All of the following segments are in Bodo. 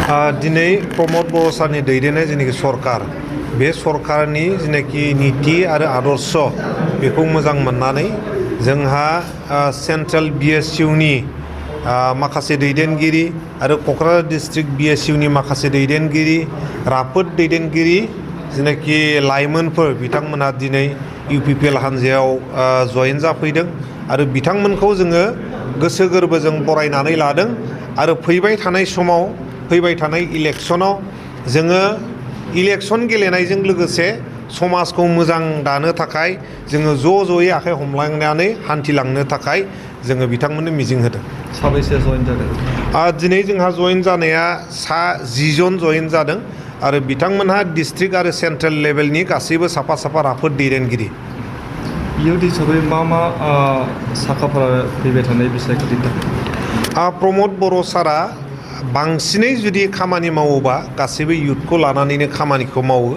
दिनै प्रमद बर' सारनि दैदेननाय जेनाखि सरकार बे सरकारनि जेनाखि नीति आरो आदर्श बेखौ मोजां मोननानै जोंहा सेन्ट्रेल BSUनि माखासे दैदेनगिरि आरो क'क्राझार डिस्ट्रिक्ट BSUनि माखासे दैदेनगिरि राफोद दैदेनगिरि जेनाखि लाइमोनफोर बिथांमोनहा दिनै UPPL हान्जायाव जयेन जाफैदों आरो बिथांमोनखौ जोङो गोसो गोरबोजों बरायनानै लादों आरो फैबाय थानाय समाव फैबाय थानाय इलेक्सनाव जोङो इलेक्सन गेलेनायजों लोगोसे समाजखौ मोजां दानो थाखाय जोङो ज'यै आखाइ हमलायनानै हान्थिलांनो थाखाय जोङो बिथांमोननो मिजिं होदों। साबैसे जयेन जादों? दिनै जोंहा जयेन जानाया 10 जन जयेन जादों आरो बिथांमोनहा डिस्ट्रिक्ट आरो सेन्ट्रेल लेभेलनि गासैबो साफा साफा राफोद दैदेनगिरि। इयुथ हिसाबै मा साखाफोरा फैबाय थानाय बिसायख'थिनि थाखाय? प्रमद बर' सारा बांसिनै जुदि खामानि मावोबा गासैबो इयुथखौ लानानैनो खामानिखौ मावो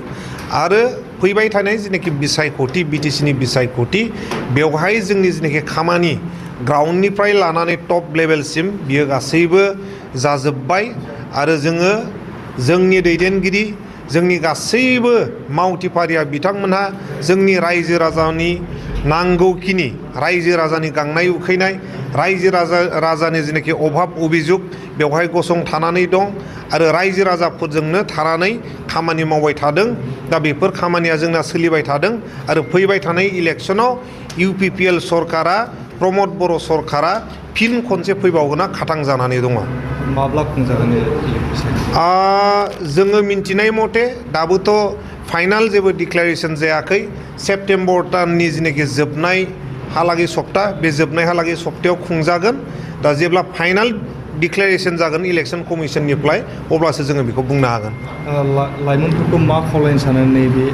आरो फैबाय थानाय जेनाखि बिसायख'थि BTCनि बिसायख'थि बेवहाय जोंनि जेनाखि खामानि ग्राउन्डनिफ्राय लानानै टप लेभेलसिम बियो गासैबो जाजोब्बाय आरो जोङो जोंनि दैदेनगिरि जोंनि गासैबो मावथिफारिया बिथांमोनहा जोंनि रायजो राजानि नांगौखिनि रायजो राजानि गांनाय उखैनाय रायजो राजानि जेनाखि अभाब अभिजुग बेवहाय गसंथानानै दं आरो रायजो राजाफोरजोंनो थानानै खामानि मावबाय थादों। दा बेफोर खामानिया जोंना सोलिबाय थादों आरो फैबाय थानाय इलेक्सनाव UPPL सरकारा प्रमद बर' सरकारा फिन खनसे फैबावगोना खाथां जानानै दङ। माब्ला खुंजागोन? जोङो मिन्थिनाय मथे दाबोथ' फाइनाल जेबो डिक्लेरेसन जायाखै। सेप्तेम्बर दाननि जेनाखि जोबनायहालागै सप्ता बे जोबनायहालागै सप्तायाव खुंजागोन। दा जेब्ला फाइनाल डिक्लेरेसन जागोन इलेक्सन कमिसननिफ्राय अब्लासो जोङो बेखौ बुंनो हागोन। लाइमोनफोरखौ मा खावलायनो सानो नैबे